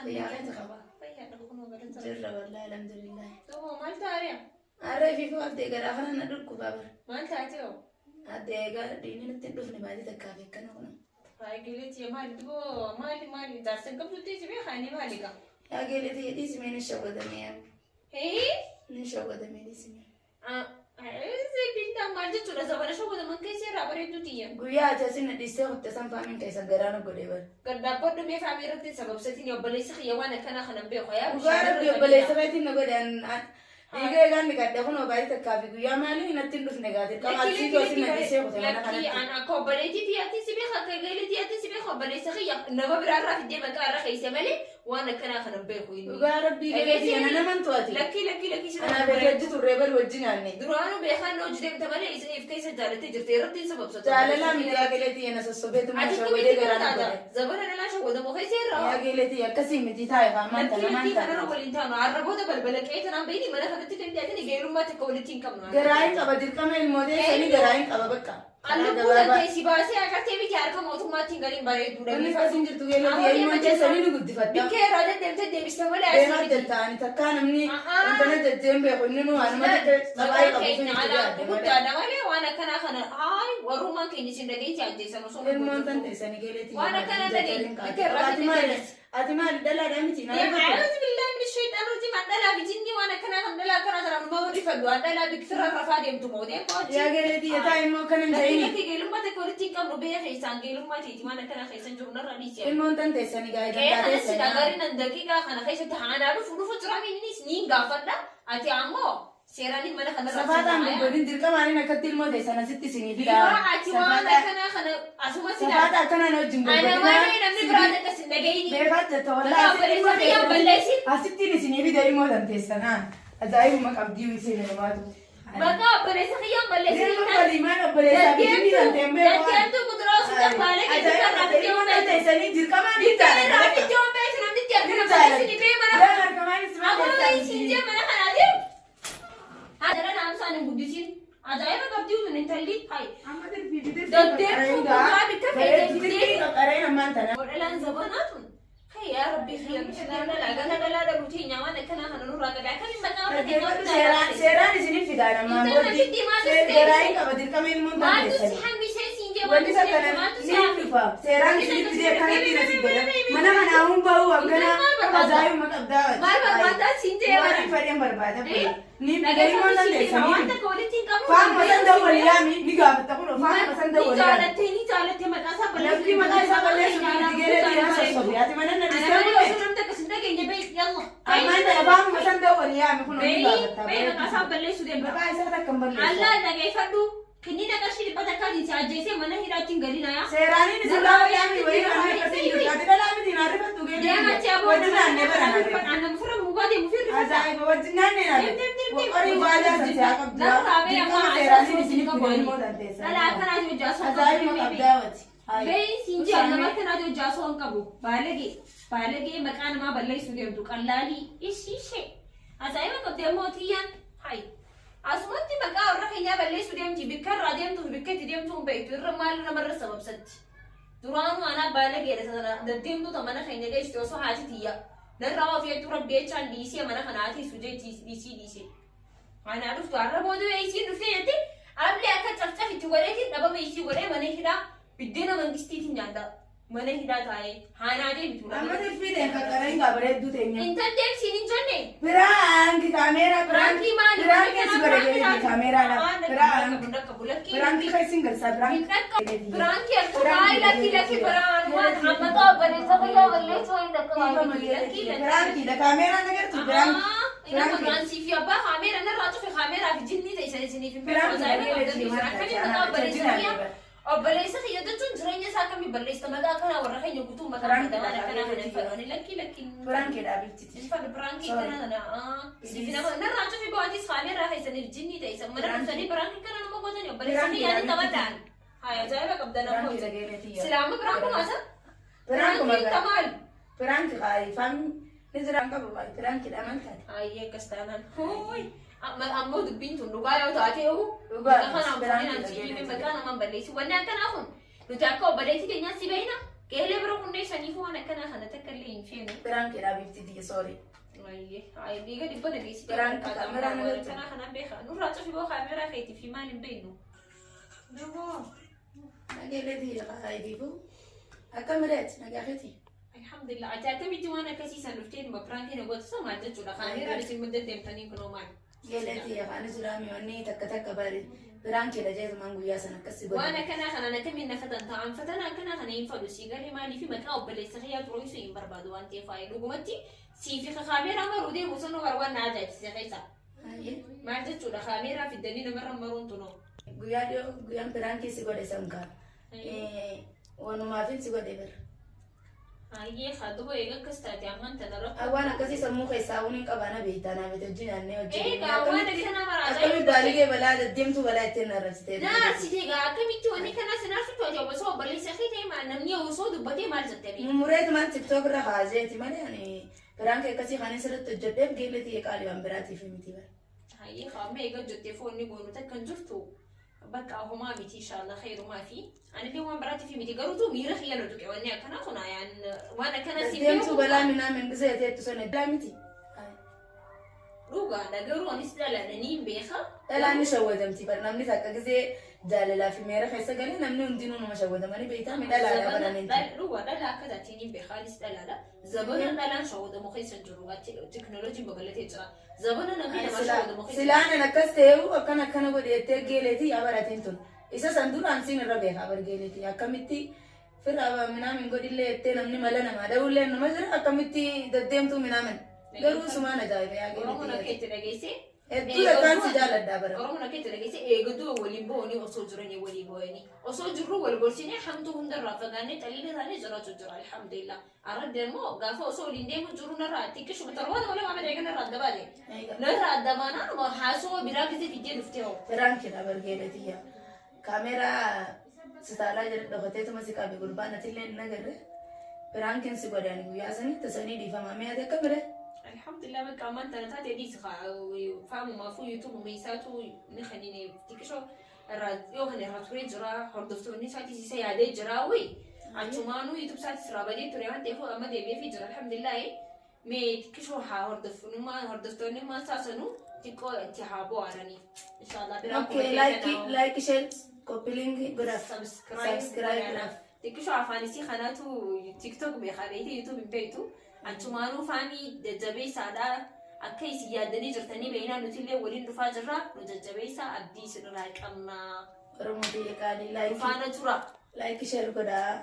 Fayyaa Fayyaa keeti qaba. Fayyaadha kunoo galata. Jirra wallaahi alhamdulillah. Ta'oo maal taariya? Har'a fi addee garaa kana na dhukkubaa bara. Maal taate hoo? Addee egaa diinni natti hin dhufne baatii takkaa fi akkana kun. Faayigileeti maali duboo maali maali jaarsa hin qabdutti si beekaa inni maali gaa? Yaa geeleeti dhiisimee ni shawwadamee yaa. Hee? Ni shawwadamee dhiisimee. Bintaa maal jechuudha zabana shawwadaman keessa irraa bareedduu tiyya. Guyyaa ati asin na dhiistee kutte san faamiin keessa garaa na godhee bara. Gad dhaabbadhu mee faamii irratti sababsatiin obboleessa kiyya waan akkanaa kanan beeku yaa Dhugaa rabbi obboleessa keetiin na godhe dhiiga eegaan ni kadhe kunoo baatii takkaa fi guyyaa maalii natti hin dhufne gaa dirqama asiitu asin na dhiisee kute mana Lakkii kanatti. an akka obboleettii tiyyaatti si beeka akka galee tiyyaatti si beeka obboleessa kiyya nama biraarraa fiddee maqaa irra keessa malee waan akkanaa kanan beeku inni. Dhugaa rabbii galee ana naman to'ati. Lakkii lakkii lakkii si Anaa beekee hojii turree bari wajjin nyaanne. Duraanuu beekaan hojii deemte malee isa if keessa jaalattee jirte irratti hin sababsatu. Jaalalaa miti yaa galeetii na sossobeetu mana Ati shawwadee kamitti garaa na taata? godhe. Zabana dhalaa shawwadamu keessa irraa. Yaa galeetii akkasii miti taa'e faamaan Lakkii tana lakkii maan kanarra ta'a. waliin taanu arraboota balbala qe'ee tanaan bahini mana kanatti danda'atanii geelummaa takka walitti hin qabnu. Garaa hin qaba dirqama ilmootee sanii garaa hin qaba bakka. Karaa Lubbuu gabaabaa. danda'e si baasee agartee miti harka mootummaatti hin galin bareedduudha. Wanni akkasiin jirtu geeletii ilmoon keessanii ni guddifatta. Bikkee irraa deddeemtee deebiste malee asii Deemaa miti. jettaani takkaa namni Ahaa. wanta jajjeen beeku inni nu waanuma takka Maqaan xabaayii qabu keenya sun itti alaa yaadde malee. guddaadha malee waan akkanaa kana haay warrummaan keenya isin dhageetti ajjeesan osoo nu Ilmoon tan hojjetu. teessanii geeletii. Waan akkana dhageenye, bikkee irraa Ati maali? deddeebiste. Ati maali dhalaadhaa miti? Na rifatu. A'uuzu billahi min shaytaan rajiim dhalaa fi jinni waan akkanaa kan dhalaa akkanaa tanaan nama rifadhu an dhalaa bikfirra rafaa deemtu moo deemtu achi. Yaa geeletii yataa immoo akkana hin Lakkii ta'ini. lakkii geelummaa takka walitti hin qabnu biyya keessaan geelummaa teeti waan akkanaa keessan jiru narra dhiisi. Ilmoon tan teessanii gaa'ee Qe'ee tan kanas teessanii. gaarii nan daqiiqaa kana keessatti haanaa dhufu dhufu jira innis niin gaafadha ati ammoo seeraan mana kanarra Safaataan gurgurin dirqamaaniin akkatti ilmoo teessan asitti isinii fidaa. Biraa ati waan Safaataa akkanaa kana asuma sila. safaata akkanaan wajjin Ana gurgurinaa. malee namni biraa takka sin dhagayini. Beekaa jetta Maqaa wallaahi asitti ilmoo obboleessa kiyyaa teessan balleessi. asittiin isinii fida ilmoo tan teessan haa. Ajaa'ibuma qabdii isheen hirmaatu. Maqaa obboleessa kiyyaan balleessi. Ilma waliimaan obboleessaa fi jinni tan ta'een beeku. Daddeemtuu kuduraa osoo tabbaalee keessatti Ajaa'iba irraa fiddee ilmoo tan oombeetu. teessanii dirqamaan hin Bikkee irraa jaalladha. fiddee oombeetu namtichi Hin harka balleessi ni bee mana. jaalladha. Harkamaan isin Akkuma balleessaa isiin jee mana kanaa deemu. Haadha naamsaan hin guddisiin. Ajaa'iba qabdii sun intalli. Hayi. Amma dirfii fi dirfii Daddeemtuu kuduraa bikka feetee fiddee. Dirfii qaqqareen ammaan tana. Godhalaan zabanaa tun. Hayya yaa rabbi kiyya bishaan dhalaa gana dhalaa dhabuu teenya waan akkanaa kana nurraa qabe akkamiin maqaa warra keenyaa Dhaggeeffadhu hundaa seeraan irraa seeraan isiniif fidaa namaan Intala booddee. namtichi maaltu si Garaa hin deebise? qaba dirqama ilmoon tan Maaltu si teessanii. hambisee siin jee Wanti maaltu si takka deebise maaltu si ni hafe? dhufa. Seeraan Wanti isiniif takka fidee si akkanatti na si godhan. deebise. Mana kanaa hun bahuu hangana Maal barbaadda? ajaa'ibuma qabdaa. Maal barbaaddaa siin jee Waan bara? hin fedhen barbaada. Eh? Ni fida ilmoon tan Dhaggeeffadhu siin waan teessanii. takka walitti hin qabnu. Faanuma san dawwali yaami ni gaafatta kun faanuma san Ni dawwali yaami. jaalattee ni jaalattee maqaa isaa balleessu. Lafti maqaa isaa balleessu miti geeree dhiiraa sossobe. Ati mana na Ana dhiistee malee bulle. osoo namni takka sin dhageenye bee yalla. Ammaan tana faanuma san dawwali yaami kun ni Bee gaafatta. bee maqaa isaa balleessu deemta. Maqaa isaa takka hin balleessu. Allah dhageeffadhu. Kinnina qarshii 100 si ajjeesee mana hidhaatti hin galin ayaa. Seeraaniin isin lama yaami wayii kan akkasiin jirtu. Ati dhalaa miti naa rifattu geeree. Deema achi aboo. Wajjin naannee bara naa rifattu. Annan fira mugaa deemu fi rifata. Ajaa'iba wajjin naannee naa Deem deem deem deem. Qorii waadaa san siyaa qabdu. Narraa bee Dirqama amma seeraaniin isiniif fide ilmoo dandeessa. Dhala akkanaati hojii asoo Ajaa'ibuma qabdaa wati. Bee siin jee nama akkanaati hojii asoo hin qabu. Baalagee baalagee maqaa namaa balleessuu deemtu qallaalii ishii ishee. Ajaa'iba qabdi ammoo tiyyaan hayi. Asumatti maqaa warra keenyaa balleessuu deemti. Bikka irraa deemtuu fi bikka itti deemtuu hin beektu. Irra maal namarra sababsatti. Duraanuu anaa baalageedha sana deddeemtuu ta mana keenya geessite osoo haati tiyya. Narraa of eegtuu rabbi jechaan dhiisee mana kana haati sujee dhiisii dhiisee. Anaa dhuftu har'a booda isiin dhuftee jette ablee akka cafcaf itti godheetiin dhabama isii godhee mana hidhaa biddeena mangistiitiin nyaata. Mana hidhaa taa'ee haanaa deemtu. Amma tirfiidhaan qaqqareen gaa bareedduu teenya. Intal deemsiin hin jenne. Piraanki kaameeraa Piraankii maali? Piraanki si godhe jedhee kaameeraadhaan. Piraanki. Piraanki keessin galsaa piraanki. Piraankii akka baay'ee lakki lakki biraan waan amma ta'u obboleessa kiyyaa balleessuu hin dhaqqabu. Lakki lakki. Piraankiidha kaameeraan agartu piraanki. Inni maqaan siif abbaa kaameera narraa cufe kaameeraa fi jinnii ta'e isa isiniif hin beeku. Ajaa'iba qabdanii akkamiin maqaa obboleessa kiyyaa obboleessa kiyya jechuun jireenya isaa akkamii balleessita maqaa akkanaa warra keenya guutuu maqaa Piraankiidha, midhaan akkanaa kana hin fedhu. Lakki lakki. Piraankiidha abibtiti. Hin fedhu piraankii kana kana. Siif nama narraa cufe ba'atis kaameeraa keessaniif jinnii ta'e isa mana dhuftanii piraankii kana nama gootanii obboleessa kiyyaa ni taphadhaan. Haa ajaa'iba qabdan ammoo. Piraankiidha geeletii. Silaama piraankuma asa? Piraankuma Piraankii tamaal. Piraanki qaayi faan ni jiraan qabu qaayi piraankiidha maal taate. Ayyee akkas taanaan. Hooyi. Ammoo dubbiin tun dhugaa yoo taate hoo. Dhugaa Maqaa kanaan piraankiidha fuudhinaan siif geeletii. maqaa namaan balleessi. Wanni akkanaa kun nuti akka obboleettii keenyaa si beekna. Geelee bira kunneen saniifuu waan akkanaa kana takka illee hin feenu. Prankiidha bifti tiyya, sorry. Ayyee, dhiiga dhibba dhageessitee. Prank kaameraan agartu. Akkanaa kanaan beeka. Nurraa cufi boo kaameraa keetii fi maal hin beeknu. Naboo. Nageelee tiyya qaayidiifu. Akka mireet nagaa keeti. Alhamdulillah. Ati akkamitti waan akkasii san dhuftee dhuma prankii na gootu sana maal jechuudha? Kaameraan isin mudda deemtanii kunoo maal? Geelee tiyya kaani jiraami wanni takka takka bari prankiidha jeetumaan guyyaa sana akkasii Waan godhe. akkanaa kanaan akkamiin na fatan ta'an fatana akkanaa kana hin fadhu sii galee maaliif maqaa obboleessa kiyyaa xureessuu hin barbaadu waan ta'eef faayee dhugumatti sii fi kaameeraa maruu deemu sanuu barbaan na ajaa'ibsiise keessa. Maal jechuudha kaameeraa fiddanii namarra maruun tunoo. Guyyaa dhiyoo guyyaan prankii si godhe sankaa. Wanumaafin si godhe bira. Hayyee haa duba eega akkas taate ammaan tana rakkoo. Waan akkasii sammuu keessaa uun hin qabaana beektaa naa miti hojii nyaannee hojii. Egaa waan akkanaa mara Akkamitti baaligee balaa deddeemtuu balaa ittiin arrabsitee. Na arsitee egaa akkamitti wanni kanaa sin arsitu ati osoo obboleessa kee ta'e maal namni osoo dubbatee maal jettee beekta? Mummureetumaan TikTok irra haazeeti malee ani prankii akkasii kan asirratti hojjedheef geellee tiyya qaalii waan biraatiif miti bara. Hayyee haa amma eega hojjettee foonni goonu takka hin jirtu. Bakka homaa miti inshallah khairumaa fi anillee waan biraatiif miti garuutu miira kiyya na tuqe wanni akkanaa kun ayaan waan akkanaa si Deddeemtuu balaa minaa mingisee teettu sana dhalaa miti. Dhugaadha garuu anis dhalaadha ni hin beeka. Dhalaan ni shawwadamti bara namni takka gisee jaalalaa fi meera keessa galee namni hundinuu nama shawwadamanii beektaa mi dhalaadha baraniin. Dhugaa dhala akka taateen hin beeka anis dhalaadha. Zabana dhalaan shawwadamu keessa hin jiru teknooloojiin babal'atee jira. Zabana namni nama shawwadamu keessa. Silaanan akkas ta'eewu akkana akkana godhe jettee geeleetii yaa baratiin tun. Isa san duraan siin irra beekaa bar geeleetii akkamitti firra minaamin godhillee jettee namni mala namaa dha'ullee nama jira akkamitti deddeemtuu minaamin. Garuu sumaan ajaa'iba yaa Oromoon akka geeleetii. itti dhageesse. Hedduu takkaan si jaaladhaa bara. Oromoon akka itti dhageesse eegduu waliin bo'anii osoo jiranii walii bo'anii osoo jirru wal gorsinee hamtuu hundarraa fagaannee xaliila isaanii jiraachuu jira alhamdulillah. Arradde immoo gaafa osoo waliin deemu jiru narraa xiqqishuma torbaata malee maamila eega narraa adda baate. Narraa adda baanaan haasoo biraa gisee fiddee dhuftee hoo. Prankiidha bar geeleetii yaa. Kaameeraa sitaalaa jala dhokateetuma si qabe gurbaan atillee hin agarre. Prankiin si godhe ani guyyaa sanitti sanii dhiifamaa mi'aate akka bire. Alhamdulillah bakka ammaan tana taate dhiisi faamumaafuu yuutuubuma isaatu ni kanine xiqqishoo irraa yoo kan irraa turee jira hordoftoonni isaatis isa yaadee jira wayi achumaanuu YouTube isaatis irraa badee ture waan ta'eef amma deebi'eefii jira alhamdulillah mee xiqqishoo haa hordofnummaa hordoftoonni maa saasanuu xiqqoo itti haa bo'aaranii inshallah biraa Okay, like, like, share, copy link godhaaf. Subscribe Subscribe godhaaf. Xiqqishoo afaan isii kanaatu TikTok beekaa beekte YouTube hin beektu achumaanuu faamii jajjabeessaadha akka isin yaaddanii jirtanii beeknaa nuti illee waliin dhufaa jirra nu jajjabeessaa abdii isinirraa qabna. Oromoo biyya qaalii like Faana tura. Like, share godhaa.